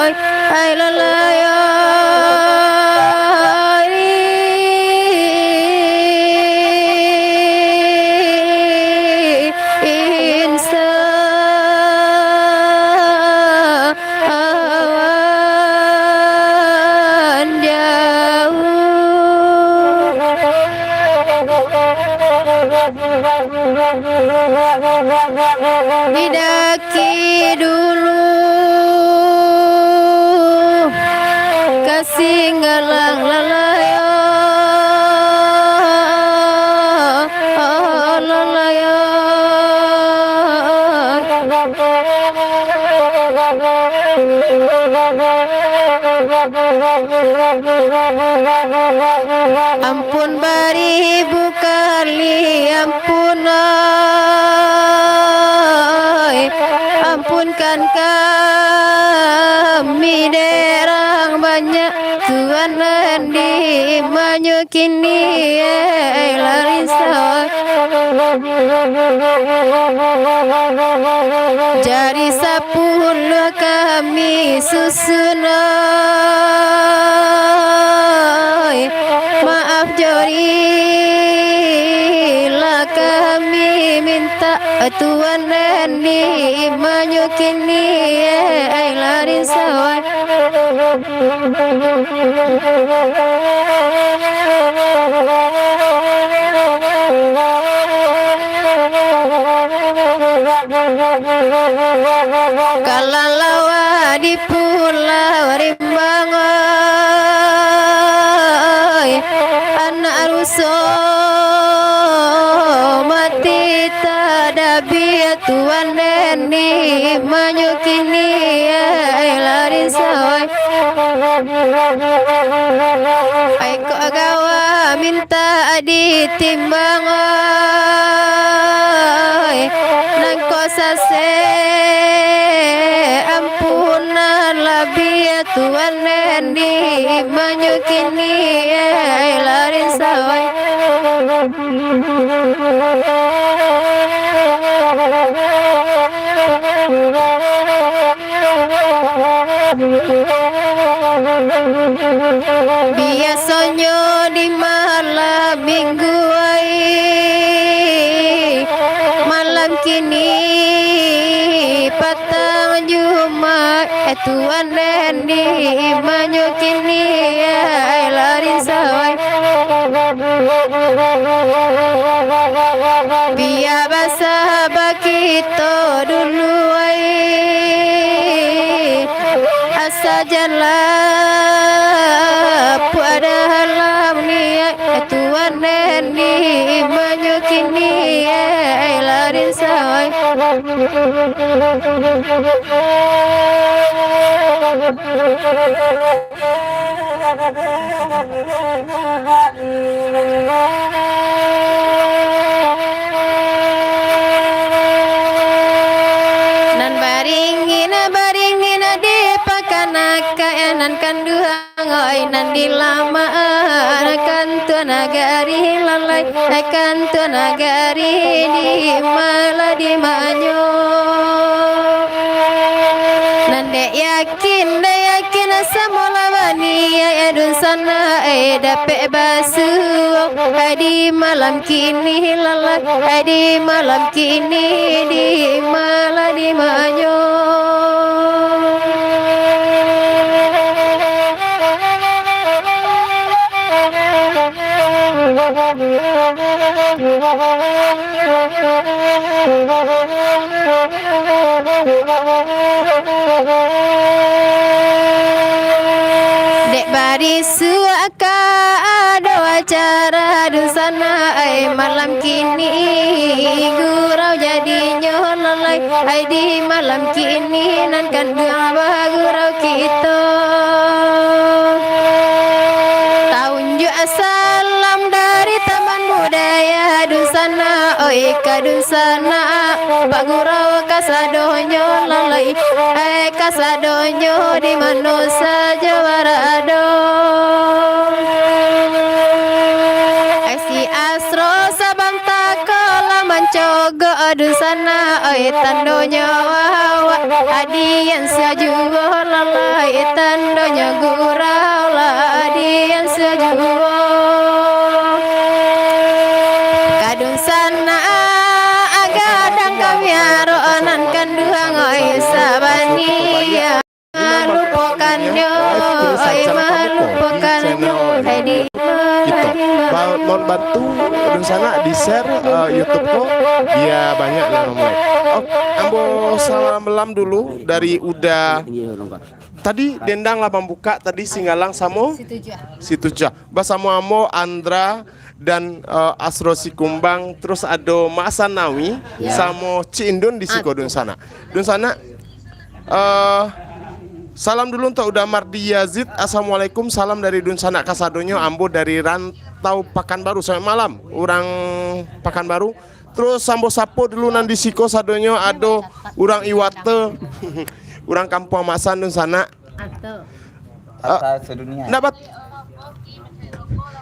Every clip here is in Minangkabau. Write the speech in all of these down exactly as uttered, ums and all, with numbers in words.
Ai, ai, lalai, ai, insan. Awan jauah. Di daki dulu ka Singgalang, lalai, oh, lalai, oh. Ampun baribu kali ampun, ai. Ampunkan kami, dek urang banyak, Tuan nan di manyukini, eh, larin sawah. Jadi sapuluah kami susun, ai. Maaf jori lah kami minta, Tuan nan di manyukini, eh, ai, larin sawah. Kalalawa di Pulau Rimbang, oi, anak ruso mati tadabiah, Tuan nan di manyukini, ai, larin sawah. Ai, kok gawa minta ditimbang, oi, nan kok sasek ampunan labiah, Tuan nan di manyukini, ai, larin sawah. Biasonyo di malam minggu, ai, malam kini patang Jumaik, eh, Tuan nan di manyukini, ai, larin sawah. Biar basah bakito dulu, ai. Asa jan lapuak dalam niaik, Tuan nan di manyukini, ai, larin sawah. Nan baringin, baringin di pakan Akak, nan kanduang, oi, nan di lamaan, kan Tuan Nagari lalai, kan Tuan Nagari di malah di manyo. Nan dek yakin, dek yakin, samo lah baniaik, dunsanak, eh, dapek basuo, eh, di malam kini lalai, eh, di malam kini di malah di manyo. Dek barisuak ka ado acara dunsanak, ai, malam kini gurau jadinyo lalai, ai, di malam kini nan kanduang bagurau kito. Taunjuak salam dari Taman Budaya dunsanak, oi, ka dunsanak, Pak Gurau kasadonyo lalai, ai, kasadonyo di mano sajo barado. Ai, si Dunsanak, oi, tandonyo awak, adian sajuo lalai, tandonyo gurau lah, adian sajuo. Ka dunsanak, gadang kamiaro nan kanduang, oi, sabania. Malupokan yo, oi, malupokan yo, hei, di kita. Ba-, mohon bantu dunsanak di-share, eh, YouTube ko, bia banyak lah mamuat. Oh, ambo salam malam dulu dari Uda. Tadi Dendang lah mambuka tadi, Singgalang samo Situjuah. Situjuah. Basamo ambo Andra dan, eh, Asro Sikumbang, terus ado Mak Sanawi, ya, samo Cik Indun di siko. Aduh. Dunsanak. Dunsanak, eh, salam dulu untuk Uda Mardi Yazid. Assalamualaikum, salam dari dunsanak kasadonyo. Ambo dari rantau Pakanbaru. Selamat malam, urang Pakanbaru. Terus ambo sapo dulu nan di siko sadonyo, ado urang Iwate, urang Kampuang Masan, dunsanak. Ato. Ah, Atas sedunia. Ndak bat-,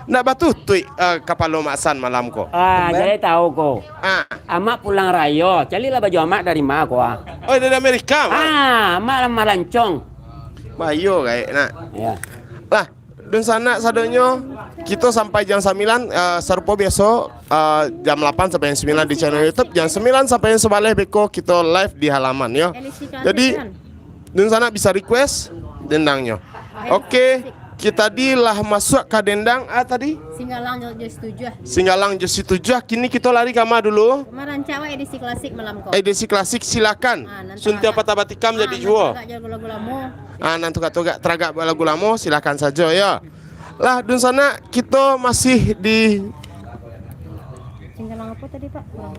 ndak batutuik, eh, kapalo Mak San malam ko. Ah, tumben. Jadi tahu ko. Ah. Amak pulang rayo, calilah baju amak dari ma ko, ah. Oh, dari Amerika, Mak? Ah, amak lah malancong. Bayo, gaek, nak. Ya. Lah, dunsanak sadonyo, kito sampai jam sambilan, eh, sarupo biaso, eh, jam lapan sampai jam sambilan di channel YouTube, jam sambilan sampai jam sabaleh beko kito live di halaman, yo. Jadi, dunsanak bisa request dendangnyo. Oke, kita tadi lah masuak ka dendang, ah, tadi? Singgalang jo, jo Situjuah. Singgalang jo Situjuah, kini kito lari ka ma dulu? Marancak wak edisi klasik malam ko. Edisi klasik, silakan. Ah, nan Suntiang taragak. Patah Batikam. Ah, jadi nan juo. Taragak jo lagu-lagu lamo. Ah, nan taragak-taragak lagu lamo, silakan sajo, yo. Lah, dunsanak, kito masih di Singgalang apo tadi, Pak? Kurang.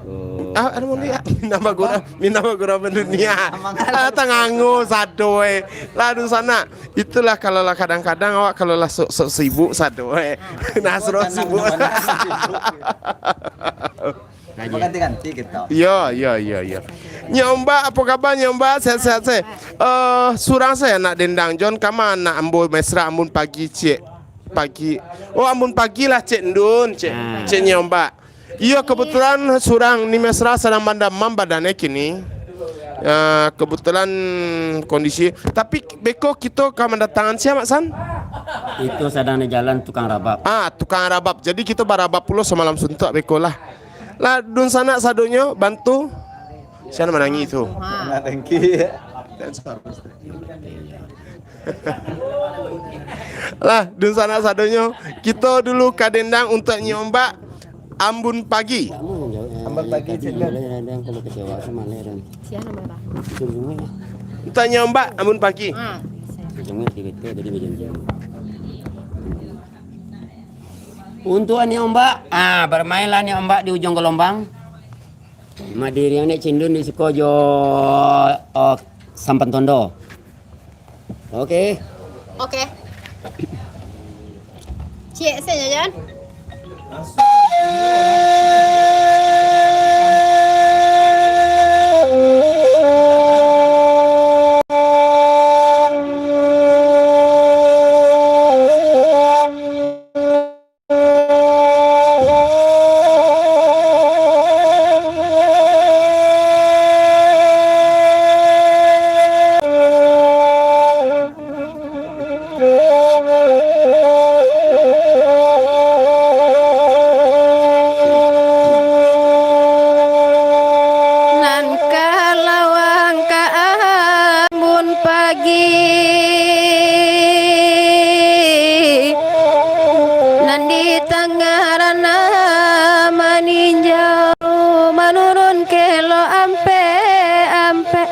Oh. Ah, anu, Minang Bagura, Minang Bagura Mendunia. Ah, tangango sado, eh. Lah, dunsanak, itulah kalau lah kadang-kadang awak kalau lah sok-sok sibuk sado, eh. Nah, sok sibuk. Nah, ganti-ganti kita. Yo, yo, yo, yo. Nyiak Ombak, apo kaba, Nyiak Ombak? Sehat-sehat, sehat. Eh, surang sajo nak dendang, Jon, ka ma nak ambo mesra, ambun pagi, ciek. Pagi. Oh, ambun pagi lah, Cek Ndun, Cek, ah, Cek Nyiak Ombak. Iyo, kebetulan surang ni mesra sadang mandamam badannyo kini. Ah, kebetulan kondisi. Tapi beko kito ka mandatangan sia, Mak San? Itu sadang di jalan tukang rabab. Ah, tukang rabab. Jadi kito barabab pulo samalam suntuak beko lah. Lah, dunsanak sadonyo bantu. Sia nan manangih tu? Ha. Nak dengki. Lah, dunsanak sadonyo, kito dulu ka dendang untuak Nyiak Ombak, ambun pagi. Ambun pagi, Cik Gun. Sia nama, Bang? Untuak Nyiak Ombak, ambun pagi. Ha. Untuak Nyiak Ombak, ah, barmainlah Nyiak Ombak di ujuang galombang. Madiriang Nek Cindun di siko jo, oh, Sampan Tondo. Oke. Oke. Ciek sajo, Jon. Nan kalawang ka ambun pagi, nan di tangah ranah maninjau, manurun kelo ampek-ampek.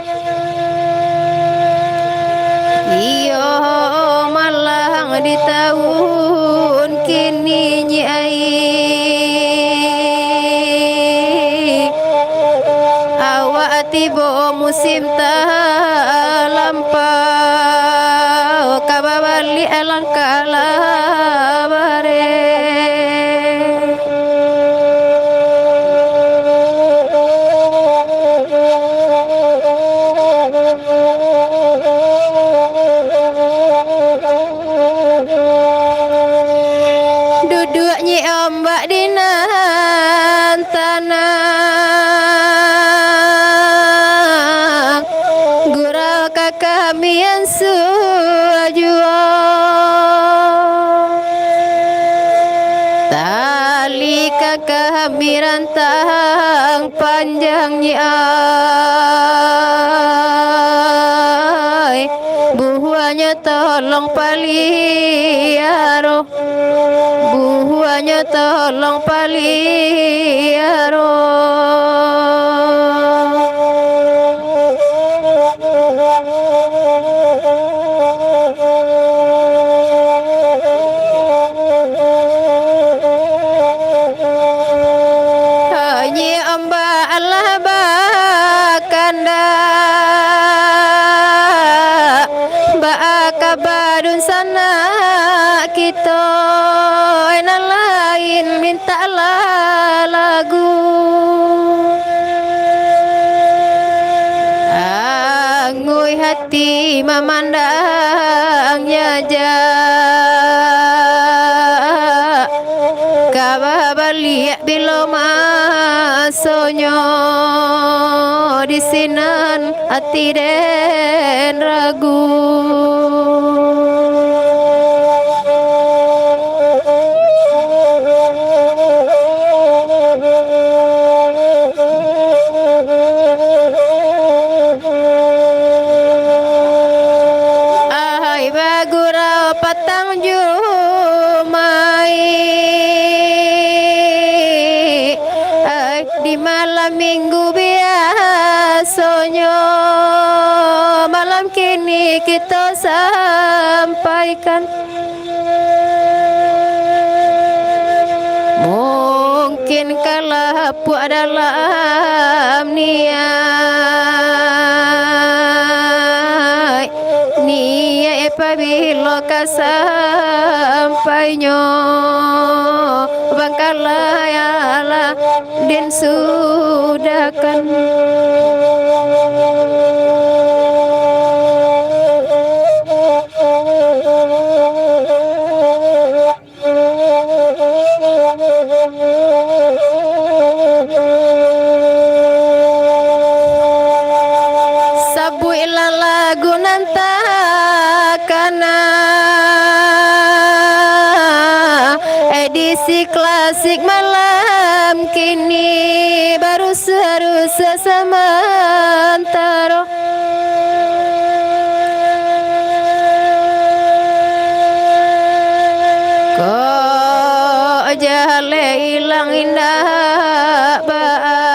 Iyo, malang di taun kini, Nyi ai. Awak tibo musim talampau, ka babaliak langkah lah bareh. Duduak Nyi Ombak di nan tanah. Di kakak mirantang panjang nyi ai, buhuanyo tolong paliaro, buhuanyo tolong paliaro. Hanyi ombak alah bakandak, baa kaba dunsanak kito nan lain mintaklah lagu. Anguih hati mamandang nyajak, ka babaliak bilo masonyo, di sinan ati den ragu. Ahai bagurau patang Jumaik, ai, di malam minggu biasonyo, malam kini kito sampaikan. Mungkin ka lapuak dalam niaik, niaik pabilo ka sampainyo, bangkalah alah den sudahkan. Sabuiklah lagu nan takana, edisi klasik malam kini, baru sarusa samantaro. Kok jaleh ilang indak baa,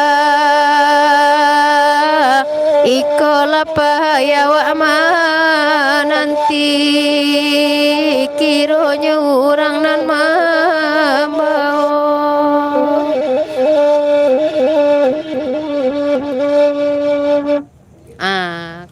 iko lapah awak mananti, kironyo urang nan mambawa. Ah,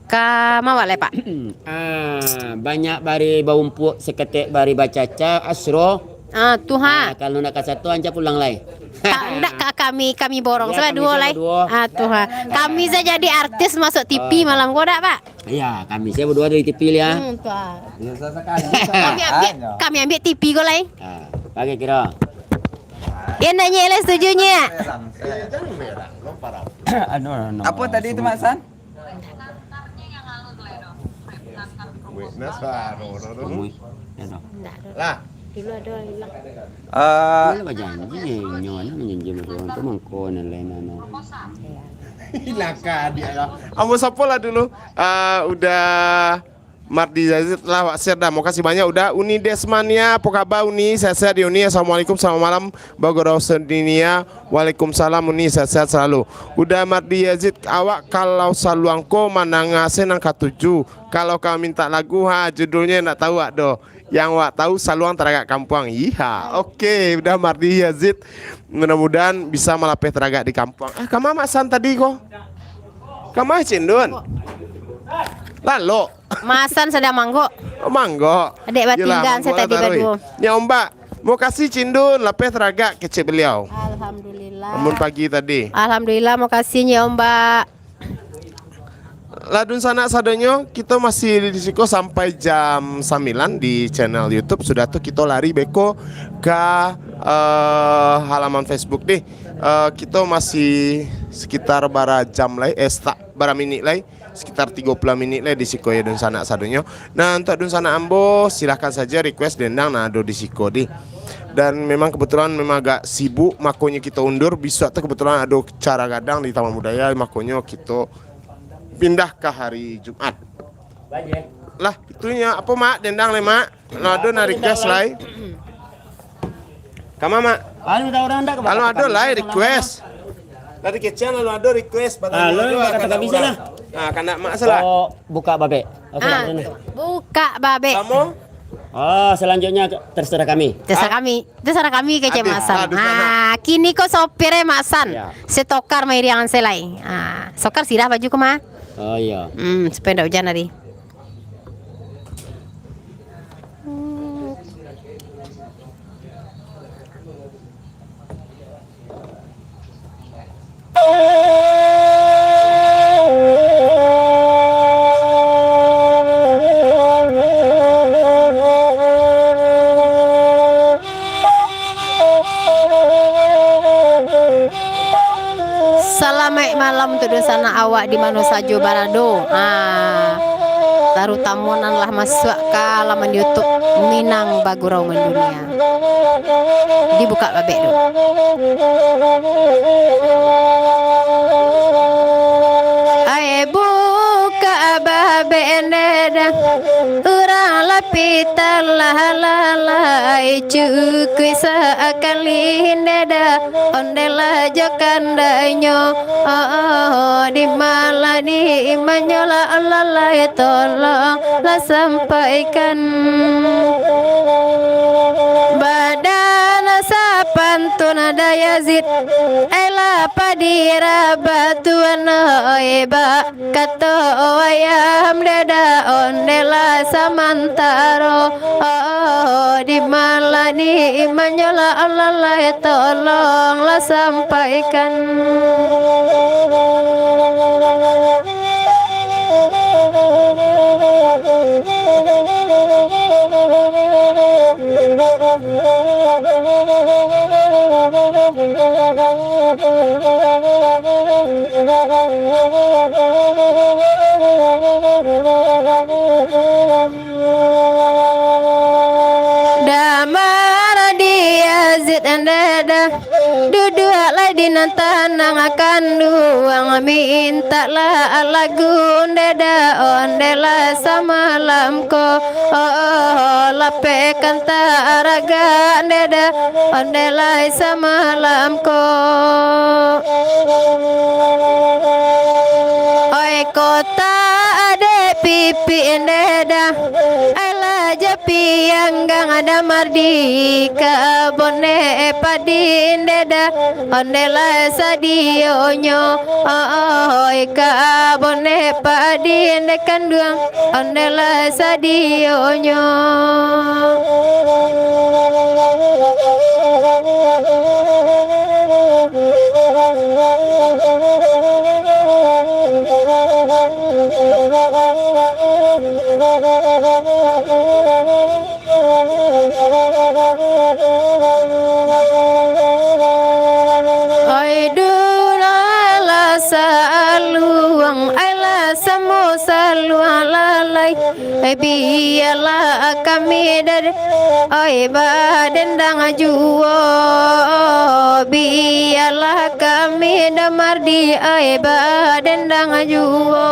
ka ma awak lai, Pak? Ah, banyak bari baumpuak, saketek bari bacaca, asro. Ah, tu ha. Ah, kalau nak ka satu, anca pulang lai. Ka-, ndak ka kami, kami borong. Ya, salah kami duo salah lai. Duo. Ah, tu ha. Kami sa jadi artis masuk T V malam ko dak, Pak? Iya, kami sa baduo dari T V lai, ya. Hmm, tu ha. Biasa sakali. Kami ambiak, kami ambiak T V ko lai. Ah, pakai kira. Ya, ndak, Nyiak, lah setuju, Nyiak? Aduh, no, no, Apa tadi itu, Mak San? Witness baru, no, no, no. Ngomong, ya, no. Ndak ada. Lah. Dulu ada hilang. Eh, Dia lah bajanji, nyo lah manjanji sama urang tu, mangko nan lain, anu. Hilang ka dia lah. Ambo sapo lah dulu. Eh, udah Mardi Yazid lah, Wak Sir dah. Makasih banyak udah. Uni Desmania, apa khabar Uni? Sehat-sehat yo Uni. Assalamualaikum, selamat malam. Bagurau Sedinia. Waalaikumsalam Uni, sehat-sehat selalu. Udah Mardi Yazid, awak kalau saluang ko mandanga se nan katuju. Kalau ka mintak lagu, ha, judulnyo ndak tahu wak doh. Yang wak tahu saluang taragak kampuang. Iya, oke, udah Mardi Yazid. Mudah-mudahan bisa malapeh taragak di kampuang. Ah, kama Mak San tadi ko? Kama Cindun? Lalok. Mak San sadang manggo. Oh, manggo. Adek batinggan. Yelah, manggo lah tadi taruih. Baduo. Nyiak Ombak, mokasih Cindun, lapeh taragak kecek beliau. Alhamdulillah. Amun pagi tadi. Alhamdulillah, mokasih Nyiak Ombak. Lah dunsanak sadonyo, kito masih di siko sampai jam sambilan di channel YouTube. Sudah tu kito lari beko ka, eh, halaman Facebook deh. Eh, kito masih sekitar bara jam lai, eh, setak bara minik lai. Sekitar tigo puluah minik lai di siko ya dunsanak sadonyo. Nah, untuak dunsanak ambo, silahkan saja request dendang nan ado di siko deh. Dan memang kebetulan memang agak sibuk, makonyo kito undur. Bisuak tu kebetulan ado acara gadang di Taman Budaya, makonyo kito pindah ka hari Jumat. Lah, itunya. Apo, Mak? Dendang lai, Mak? Alun ado nan request lai? Kama, Mak? Alun ado lai request. Dari kecil alun ado request, batanya. Alun, ado, kata kami salah. Ah, kandak Mak salah. Oh, buka babek. Oke, ah, lanjut. Buka babek. Kamu? Oh, selanjutnya terserah kami. Terserah kami. Terserah kami, kecek Mak San. Ah, kini ko sopir e Mak San. Ya. Setokar mairiangan se lai. Ah, sokar sirah baju ko, Mak. Oh, iya. Hmm, supaya ndak ujan hari. Salamaik malam untuak dunsanak awak di mano sajo barado. Ah, tarutamo nan lah masuak ka laman YouTube Minang Bagurau Mandunia. Dibuka babek tu. Ai, buka babek neda, urang lapita lah lalai, cukuik sakali neda, ondeh lah jo kandainyo. Oh, oh, di malah di manyola Allah lai tolong lah sampaikan. Badan sapantun Dayazid, elah padi rabah tuan, oi, ba kato wayam deda, ondeh lah samantaro. Oh, di malah di manyola Allah lai tolong lah sampaikan. Damar di Yazid ndeda, duduak lai di nan tanang kanduang, mintaklah lagu ndeda, ondeh lah samalam ko, oh, oh, oh, lapehkan taragak ndeda, ondeh lai samalam ko. Oi kota adek pipi ndeda, alah jo pianggang Damar di kabone padi ndeda, ondeh lah sadionyo, oi kabone padi ndek kanduang, ondeh lah sadionyo. Ai dunalah saluang, ai lah samo saluang lalai. Ai bialah kami dari, ai badendang juo. Bialah kami Damar di, ai badendang juo.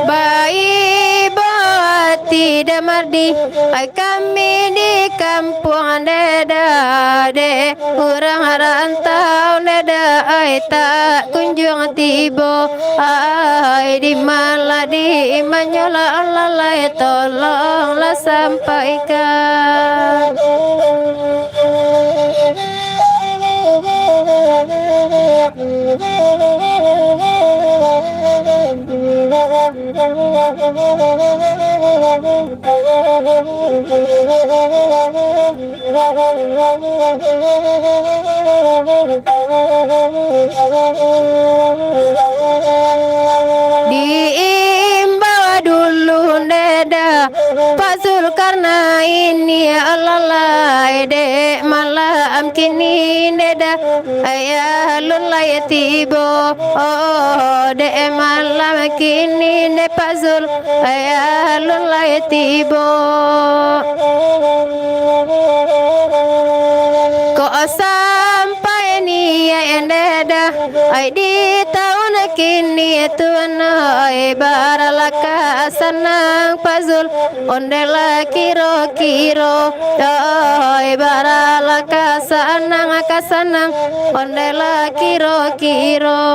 Baibo ati Damar di, ai kami di kampuang ndeda, dek urang rantau ndeda, ai tak kunjuang tibo. Ai di malah di manyolah Allah lai tolonglah sampaikan. Diimbau dulu ndeda, Pak Zulkarnain ni alalai dek malam Kini nde dah, ayah lun lai tibo. Oh, dek malam kini nde Pak Zul, ayah lun lai tibo. Kok sampai ni nde dah, ai di tahun kini tuan ai baralaka sanang Pak Zul. Onde lah kiro-kiro, oi, baralaka sanang ka sanang, onde lah kiro-kiro.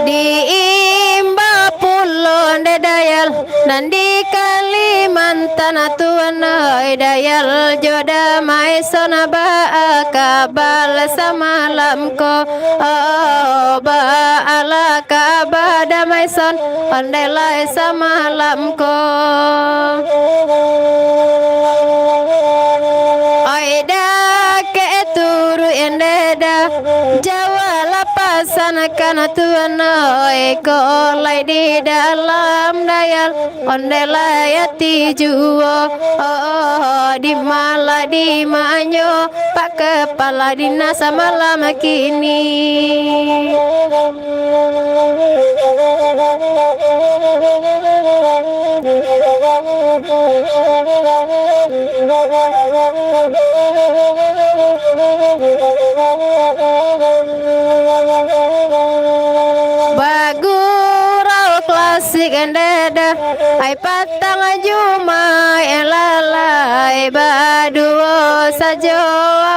Diimbau pulo nde Dayal, nan di Kalimantan tuan ai Dayal jo damai son baa kaba samalam ko, oh, baa kaba damai son, onde lai samalam ko. Oi, dakek turuik nde dah, jauah lah pasan kan tuan, oi, ko lai di dalam Dayal, onde lai ati juo, oh, di malah di manyo, Pak Kepala Dinas malam kini. Bagurau klasik nde dah, ai patang Jumaik lalai baduo sajo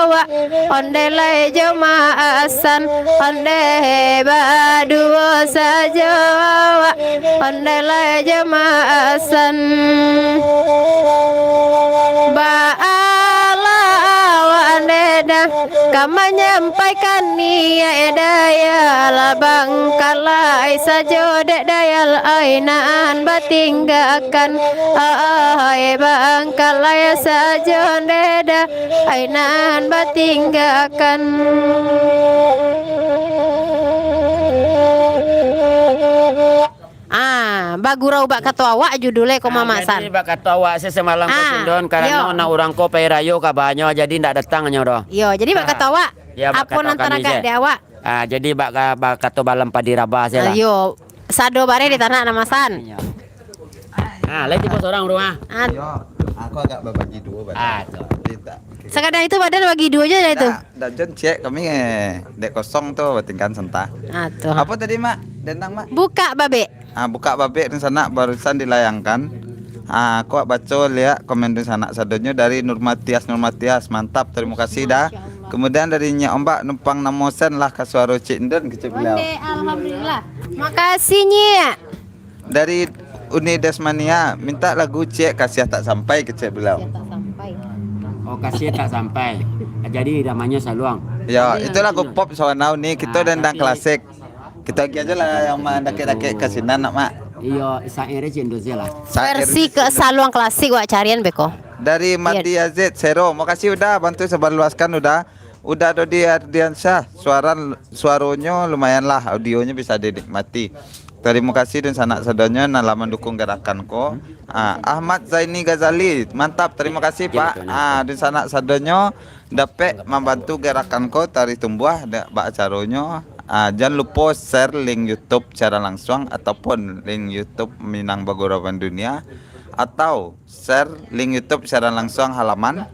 awak. Onde lai jo Mak Hasan, onde baduo sajo awak, onde lai jo Mak Hasan. Baalah awak nde dah ka manyampaikan niaik Dayal, bangkalai sajo dek Dayal ai nan batinggakan, ai bangkalai sajo nde dah ai nan batinggakan. Ah, bagurau bak kato awak judulnyo ko, ah, Mama San. Jadi bak kato awak se samalam ko, ah, sindon, karano yo, nak urang ko pai rayo kabanyo, jadi ndak datang nyo doh. Yo, jadi bak kato awak, ya, bak apo kato nan kami taragak se di awak? Ah, jadi bak ka-, bak kato balam padi rabah se lah. Ah, yo, sado bareh di tanak Mama San. Iyo. Ah, lai tibo sorang rumah. Ah. Iyo, aku agak babagi duo badan. Ah, tu. Jadi tak. Sakadang itu badan bagi duo je lah itu. Ndak, ndak jan ciek kami, eh, dek kosong tu batingkan santa. Ah, tu. Apo tadi, Mak? Dendang, Mak? Bukak babek. Ah, bukak babek dunsanak barusan dilayangkan. Ah, kuak baco liak komen dunsanak sadonyo dari Nurmatias, Nurmatias. Mantap, tarimo kasih dah. Masya Allah. Kemudian dari Nyiak Ombak, numpang namo sen lah ka suaro Cik Ndon, kecek beliau. Onde, alhamdulillah. Makasih, Nyiak. Dari Uni Desmania, minta lagu Ciek Kasiah Tak Sampai, kecek beliau. Kasiah Tak Sampai. Oh, Kasiah Tak Sampai. Jadi, namanya Saluang. Ya, itu lagu pop sawanau ni, kito dendang klasik. Kito agiah aja lah yang mandakek-dakek ka sinan, nak, Mak. Iyo, sair aja Indonesia lah. Versi ke Saluang klasik, wak carian beko. Dari Mati Azid Sero, makasih udah bantu sebarluaskan udah. Udah Dodi Ardiansyah, suaran, suaronyo lumayan lah, audionyo bisa dinikmati. Tarimo kasih dunsanak sadonyo nan lah mandukung garakan ko. Ah, Ahmad Zaini Ghazali, mantap, tarimo kasih, Pak. Ah, dunsanak sadonyo dapek mambantu garakan ko, Tari Tumbuah, da-, bak acaronyo. Ah, jan lupo share link YouTube siaran langsuang ataupun link YouTube Minang Bagurau Bandunia, atau share link YouTube siaran langsuang halaman,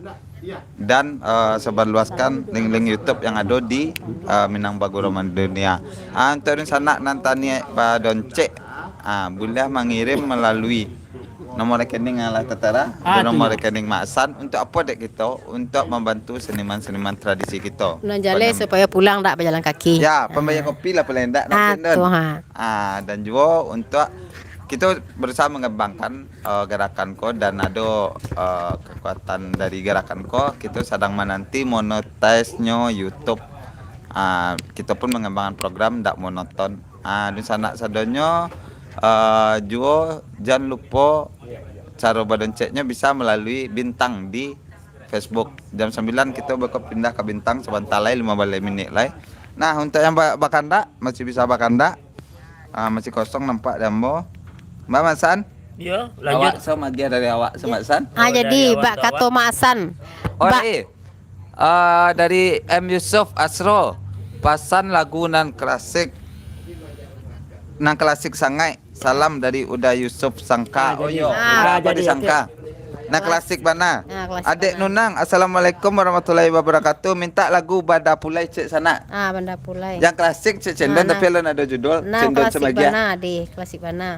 dan, eh, sebarluaskan link-link YouTube yang ado di, eh, Minang Bagurau Bandunia. Ah, untuak dunsanak nan taniaik badoncek, ah, buliah mangirim malalui nomor rekening yang lah tatara, ah, nomor rekening Mak San. Untuak apo dek kito? Untuak mambantu seniman-seniman tradisi kito. Nan jaleh supayo pulang dak bajalan kaki. Ya, pambayar kopi lah paling dak, ah, tu, ha. Ah, dan juo untuak kito berusaha mengembangkan eh, garakan ko dan ado, eh, kekuatan dari garakan ko, kito sadang mananti monetize-nyo YouTube. Ah, kito pun mengembangkan program ndak monoton. Ah, dunsanak sadonyo, eh, juo jan lupo Caro badonceknyo bisa malalui Bintang di Facebook. Jam sambilan kito bakal pindah ka Bintang, sabanta lai, limo baleh minik lai. Nah, untuak yang ba-, bakandak, masih bisa bakandak. Ah, masih kosong nampak di ambo. Mbak Masan? Yo, lanjut. Awak sama dia dari awak, sama San? Ah, Oh, jadi dari awak bak tu kato awak. Mak San. Oh, Bak- eh. Ah, dari M Yusuf Asro. Pasan lagu nan klasik. Nan klasik sangaik. Salam dari Uda Yusuf Sangka. Ah, Oh, jadi. yo. Ah. Uda Ah, apa jadi, disangka? Nah, Klas-, klasik bana. ah, klasik Adek bana. Nunang, assalamualaikum warahmatullahi wabarakatuh. Minta lagu Banda Pulai, cek sanak. Ah, Banda Pulai. Yang klasik, cek Cendon, Ah, tapi nah. alun ado judul, Nah, Cendon klasik Semagia. bana, deh, klasik bana.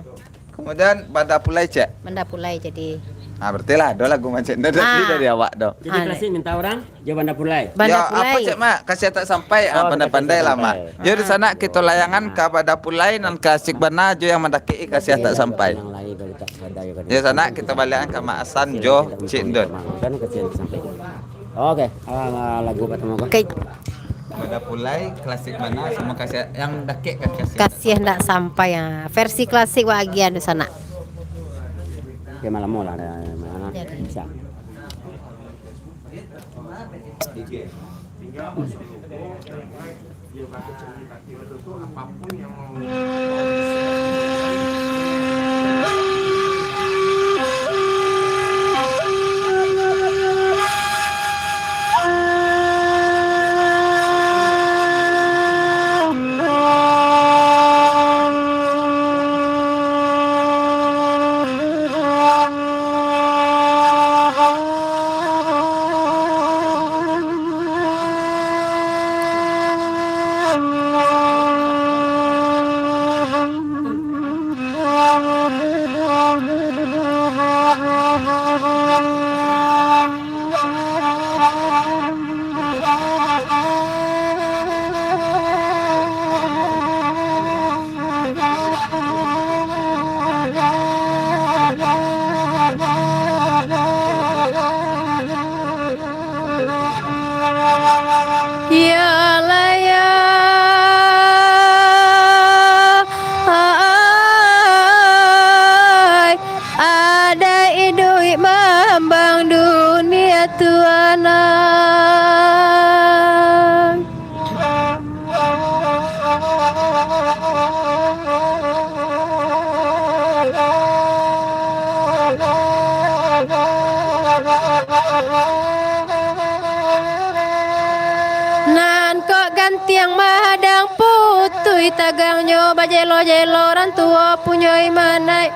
Kemudian Banda Pulai, cek. Banda Pulai jadi. Ah, berarti lah ado lagu Mak Cendon tadi Ah. dari awak tu. Jadi Ah, klasik deh. minta orang, jo Banda Pulai. Banda Ya, Pulai. apa, cek, Mak? Kasih tak sampai. Ah, Oh, pandai-pandai kasih lah, tak Mak. sampai. Yo, di Ah. sanak kito layangan ka Banda Pulai nan klasik bana jo yang mandakek kasih tak sampai. Yang lain kalau tak sadar, kalau Yo, tak sanak sampai. kito baliakan ka Mak Hasan Kasih jo tak sampai, Cendon. Mak. Dan kasih tak sampai. Oke, ah, lagu pertama apa? Oke. Banda Pulai, klasik bana, sama kasih yang dakek kan kasih. Kasih ndak sampai, ah. Versi klasik wak agian di sanak. Oke, malam lah, ada mana? Jadi. Bisa. Yalah ya, ai, ada iduik mambang dunia tu anak. Nan kok gantiang mahadang putuih tagangnyo, bajelo-jelo urang tuo punyo imanai.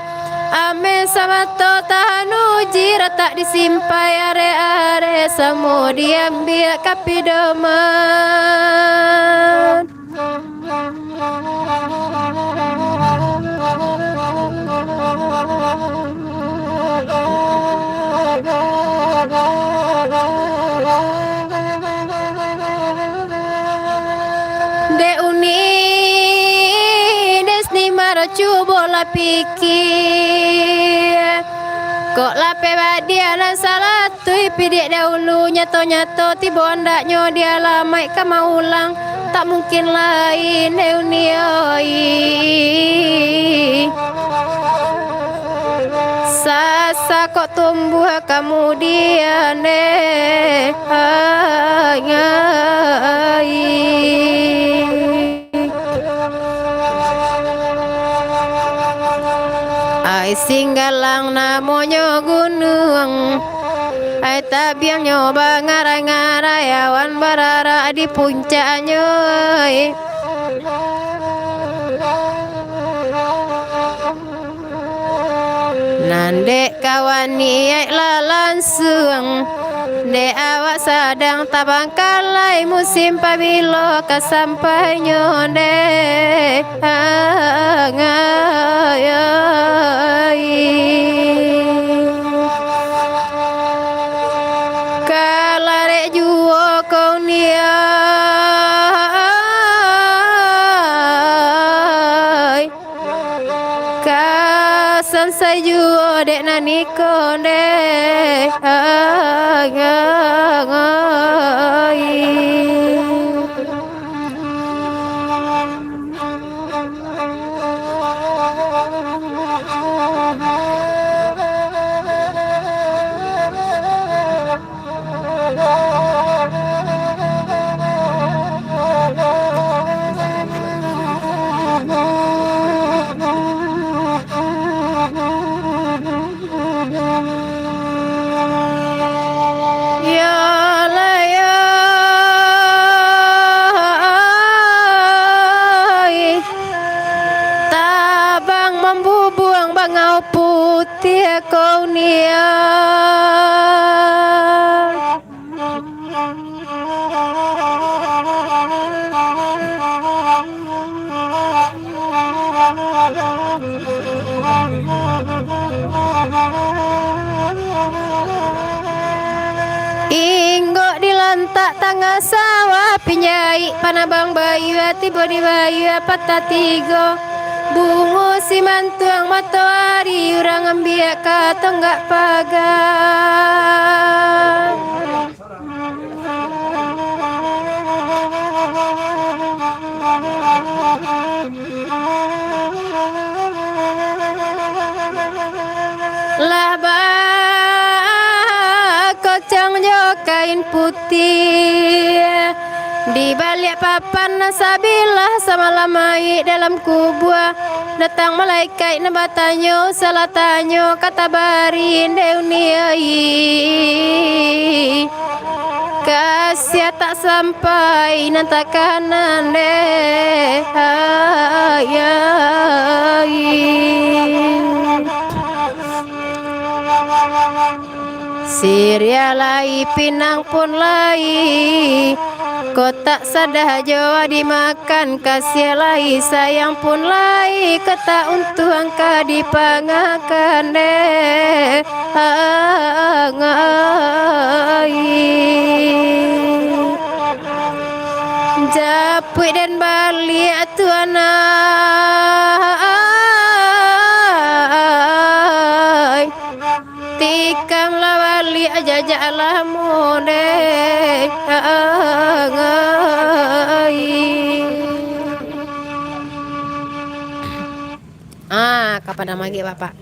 Ameh samato tahan uji, ratak disimpai areh-areh, samo diambiak ka pidoman. Dek Uni, dek Sni Maro, cubolah pikia. Kok lapeh badia nan salah tu, ipidiak dahulu, nyato-nyato tibo andaknyo di alamaik ka maulang, tak mungkin lai, dek Uni oi. Sasa kok tumbuah kamudian, eh, ai, ai. Ai Singgalang namonyo gunuang, ai tabiangnyo bangarai-ngarai, awan bararak di puncaknyo, ai. Nan dek kawan niaik lah lansuang, dek awak sadang tabangkalai, musim pabilo ka sampainyo dek angai. Ka larek juo kau niaik. Ka sansai juo dek nan iko dek angai. Ngau putiah kau nian. Inggok dilantak tangah sawah, pinjaik panabang bayua, tibo di bayua patah tigo. Bungo simantuang matoari, urang ambiak ka tonggak paga. Lah bakocang jo kain putiah, di baliak papan nan sabilah, samalam mayik dalam kubua. Datang malaikaik nan batanyo, salah tanyo ka tabari dek uni ai. Kasiah tak sampai nan takanan dek ai. Siriah lai, pinang pun lai, kok tak sadah jo dimakan, kasiah lai, sayang pun lai, kok tak untuang ka dipangakan dek ai. Japuik den baliak tu anak ai. Tikam lah baliak jajak lamo dek ai. Ah, ka Padang Magek, Bapak.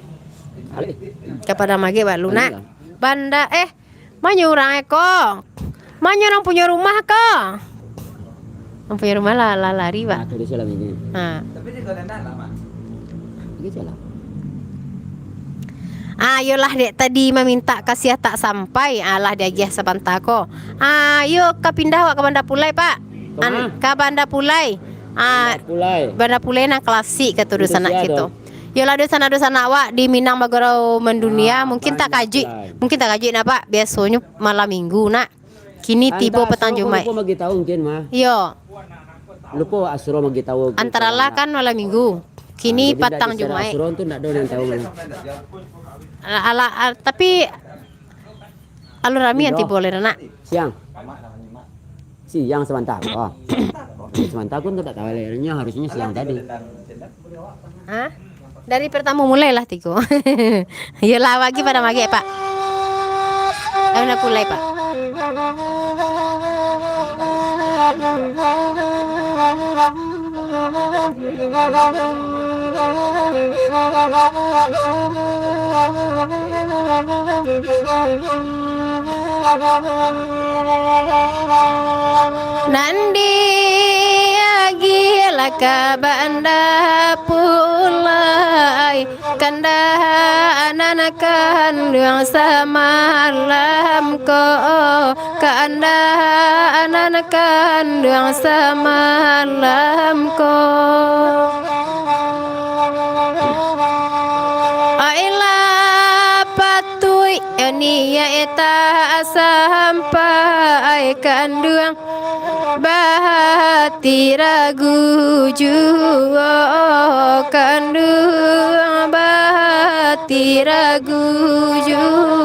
Alih. Ka Padang Magek, Pak, lu nak. Alih lah. Banda, eh, manyo urang eko. Manyo urang punyo rumah ko. Urang punyo rumah lah, lah lari, Pak. Ah, tu dia salam ini. Ha. Tapi dia kalau nak lama. Dia salam. Ah, yolah, dek tadi mamintak kasiah tak sampai, alah diagiah sabanta ko. Ah, yo ka pindah awak ka Banda Pulai, Pak. An-, Kama? Ka Banda Pulai. Ah, Banda Pulai. Banda Pulai nan klasik kato dunsanak kito. Yolah, dunsanak-dunsanak awak di Minang Bagurau Mandunia, ah, mungkin takajuik, mungkin takajuik nak, Pak. Biasonyo malam Minggu nak. Kini tibo patang Jumaik. Lupo bagi tahu mungkin, mah. Yo. Lupo Asro bagi tahu. Antara lah kan malam Minggu. Kini patang Jumaik. Asro tu ndak ado yang tahu, mah. Alah, alah, ah, tapi alun rami nanti boleh nak. Siang. Siang sabanta. Oh. Sabanta pun tu tak tahu lah. Harusnyo, harusnyo siang tadi. Hah? Dari pertamo mulailah tigo. Yolah, bagi Padang Magek, Pak. Dah pulai, Pak. Nan diagiah lah ka Banda Pulai, kandak nan kanduang samalam ko, kandak nan kanduang samalam ko. Ai lah patuik niaik tak sampai, kanduang bahati ragu juo, kanduang bahati ragu juo.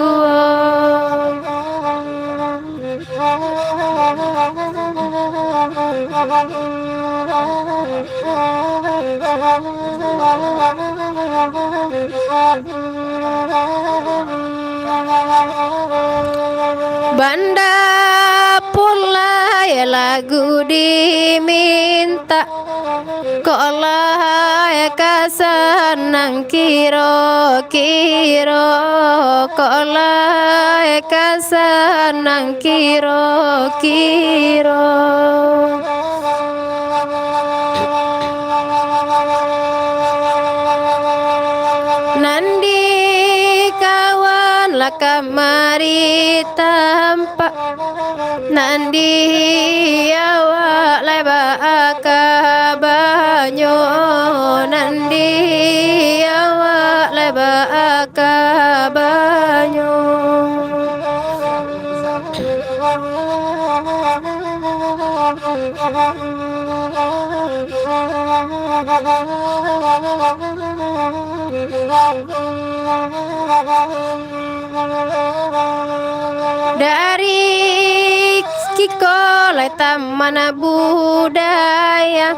Banda Pulai lagu dimintak, kok lai ka sanang kiro-kiro, kok lai ka sanang kiro-kiro. Nan di kawan lah kamari tampak, nan di awak lai baa kabanyo, nan di awak lai ba kabanyo. Dari kiko lai taman budaya,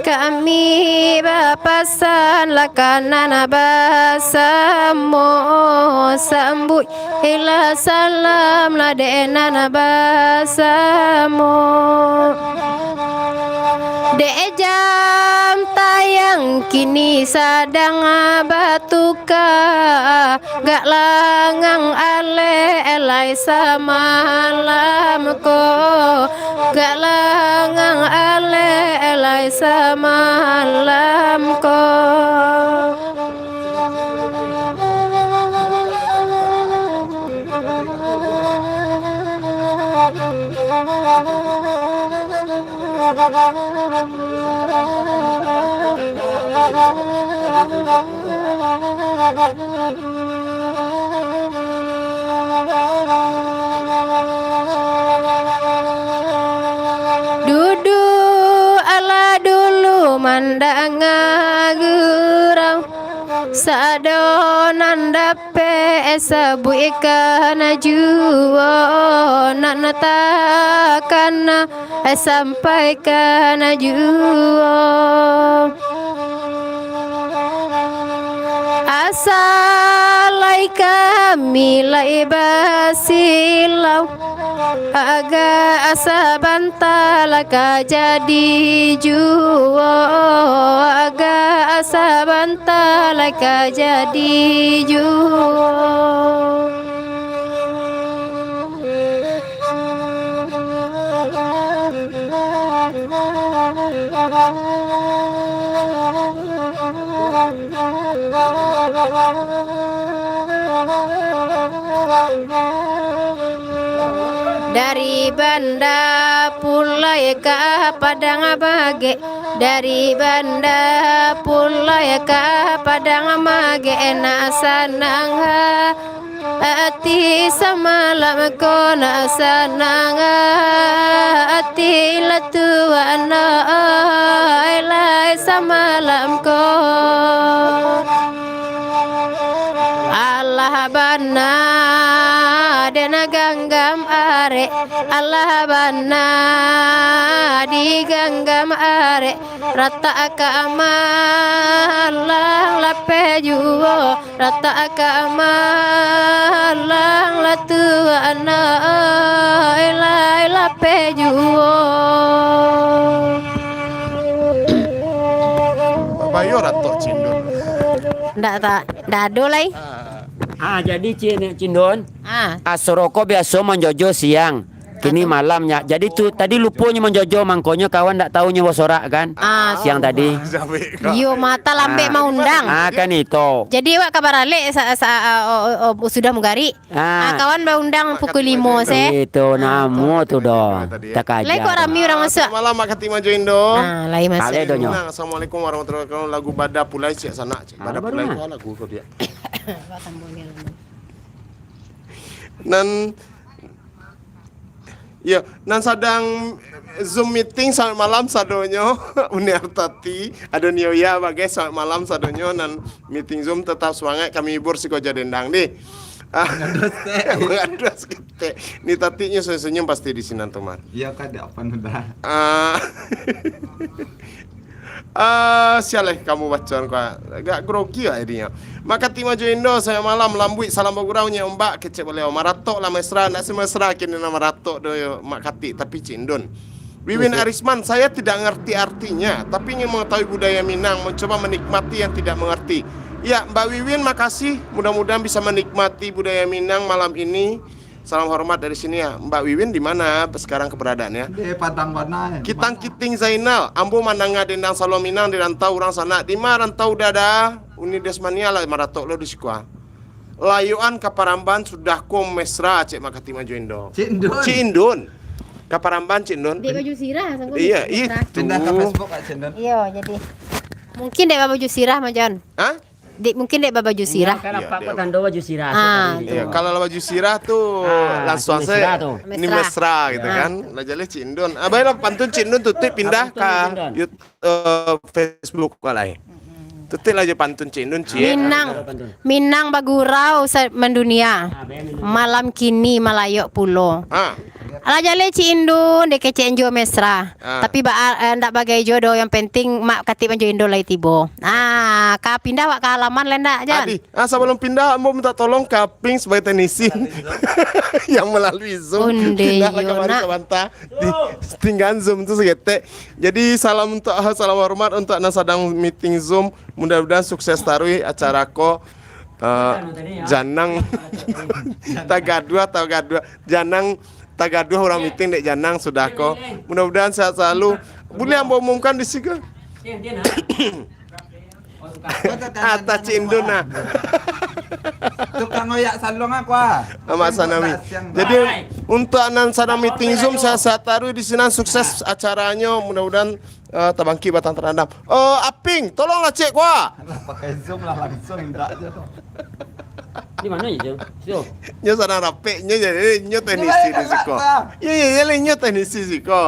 kami bapasan lah ka nan basamo, sambuiklah salam lah dek nan basamo. Dek jam tayang kini sadang batuka, agak langang alek lai samalam ko, agak langang alek lai samalam ko. Duduak alah dulu mandanga gurau, sado nan dapek sabuikkan juo, nan takana sampaikan juo. Asa lai kami lai basilau, agak sabanta lah ka jadi juo, agak sabanta lah ka jadi juo. Dari Banda Pulai ka Padang Magek, dari Banda Pulai ka Padang Magek, nak sanang ha- ati samalam ko, nak sanang ati lah tuan ai, lai samalam ko. Alah bana den ganggam arek, alah bana diganggam arek, ratak ka malang lapeh juo. Ratak ka malang lah tuan ai, lai lapeh juo. Bayo ratok Cindun. Ndak, tak, ndak ado lai. Ah. Ah, jadi Ci-, Cindun. Ah. Asro ko biaso manjojo siang. Kini malamnyo. Jadi tu, tadi luponyo manjojo, mangkonyo kawan ndak tahu nyo basorak, kan? Ah. Siang tadi. Iyo, mata lambek maundang. Ah, kan itu. Jadi, awak ka baralek sa-, sa-, ah, oh, oh, oh, sudah mugarik. Ah. Ah, kawan baundang pukul limo se. Itu, namo tu doh. Lai kok rami urang masuak. Malam, Mak Kati Majo Indo. Ah, lai masuak. Assalamualaikum warahmatullahi wabarakatuh. Lagu Bada Pulai siap sanak. Bada Pulai ko lagu ko dia. Nan Iyo, nan sadang Zoom meeting, selamat malam sadonyo. Uni Artati, ado Nioya bagai, selamat malam sadonyo. Nan meeting Zoom tetap semangat, kami hibur siko jo dendang dih. Mangados ketek. Ni tatiknyo senyum-senyum pasti di sinan tu, Mar. Iyo, kada apa dah. Ah. Ah, sialah kamu bacaan ko, agak grogi lah jadinyo. Makati Majo Indo, selamat malam, lambuik, salam bagurau, nyo ombak, kecek baliau. Maratok lah mesra, ndak semesra kini nan maratok do, Mak Kati, tapi Cik Indun. Wiwin Arisman, saya tidak ngerti artinya, tapi ingin mengetahui budaya Minang, mencoba menikmati yang tidak mengerti. Ya, Mbak Wiwin, makasih. Mudah-mudahan bisa menikmati budaya Minang malam ini. Salam hormat dari sini ya. Mbak Wiwin di mana sekarang keberadaannya? Di Padang Bana, ya. Kitang Kiting Zainal, ambo mandanga dendang Salo Minang di rantau urang sanak. Di ma rantau dada? Uni Desmania lah maratok lo di siko. Layuan ka Paramban sudah ko mesra, cek Makati Majo Indo. Cik Indun. Cik Indun. Ka Paramban, Cik Indun. Dek baju sirah, sangko. Iya, itu. Pindah ka Facebook, Cik Indun. Iya, jadi. Mungkin dek baju sirah, Majon. Hah? Dek, mungkin dek babaju sirah. Kan apak ko tando baju sirah. Ah. Iyo, kalau lah baju sirah tu langsung sajo ni mesra gitu kan. Lah jaleh Cik Indun. Ah, baiklah, pantun Cik Indun tutup, pindah ka Yut-, eh, Facebook ko lai. Tutup lah jo pantun Cik Indun, Cik. Minang, Minang bagurau sa-, mandunia. Malam kini malayok pulo. Ah. Alah jaleh Cik Indun, dek kecek juo mesra. Ah. Tapi ba-, eh, ndak bagai juo doh, yang penting mak katik manjo Indun lai tibo. Ah, ka pindah wak ka halaman lai ndak, Jan? Adi, ah, sabalum pindah, ambo minta tolong ka Ping sabagai teknisi yang malalui Zoom. Ondeh, pindahlah kamari sabanta. Di, tinggaan Zoom tu saketek. Jadi, salam untuk, salam hormat untuk nan sadang meeting Zoom. Mudah-mudahan sukses taruih acara ko. Eh, janang tagaduah, tagaduah. Janang tagaduah urang meeting dek Janang sudah ko. Mudah-mudahan sehat selalu. Buliah ambo umumkan di siko. Atas Cik Indun nah. Tukang oyak saluang aku ah. Amat Sanami. Jadi, untuk nan sadang meeting Zoom, sehat-sehat taruih di sinan, sukses acaranyo. Mudah-mudahan eh, tabangkik batang tarandam. Eh, Aping, tolonglah cek ko. Alah, pakai Zoom lah, langsung indak je tu. Di mano nyo, Cik? Situ. Nyo sadang rapek, nyo jadi, nyo teknisi di siko. Iyo, iyo, iyo, nyo teknisi siko.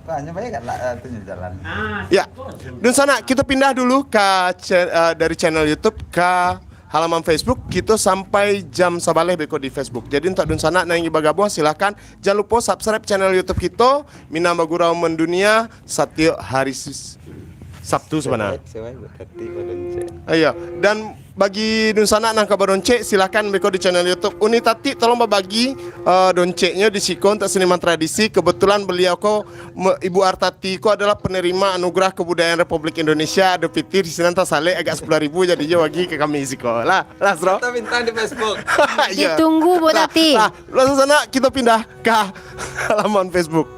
Wah, nyo baik galak, eh, tu nyo jalan. Ya, dunsanak, kito pindah dulu ka cha-, eh, dari channel YouTube ka halaman Facebook, kito sampai jam sabaleh beko di Facebook. Jadi, untuak dunsanak nan ingin bagabuang, silakan. Jan lupo subscribe channel YouTube kito, Minang Bagurau Mandunia, satiok hari Sis-, Sabtu sabana. Iyo. Dan bagi dunsanak nan ka badoncek, silakan beko di channel YouTube Uni Tatik, tolong babagi, eh, donceknyo di siko untuak seniman tradisi. Kebetulan beliau ko, me-, Ibu Artati ko adalah penerima Anugerah Kebudayaan Republik Indonesia, Ado Piti di sinan tasalek agak sepuluh ribu, jadi jo bagi ka kami siko. Lah, lah, Sro. Atau bintang di Facebook. Iyo. Ditunggu, Bu Tati. Lah, lah, langsung sanak, kito pindah ka halaman Facebook.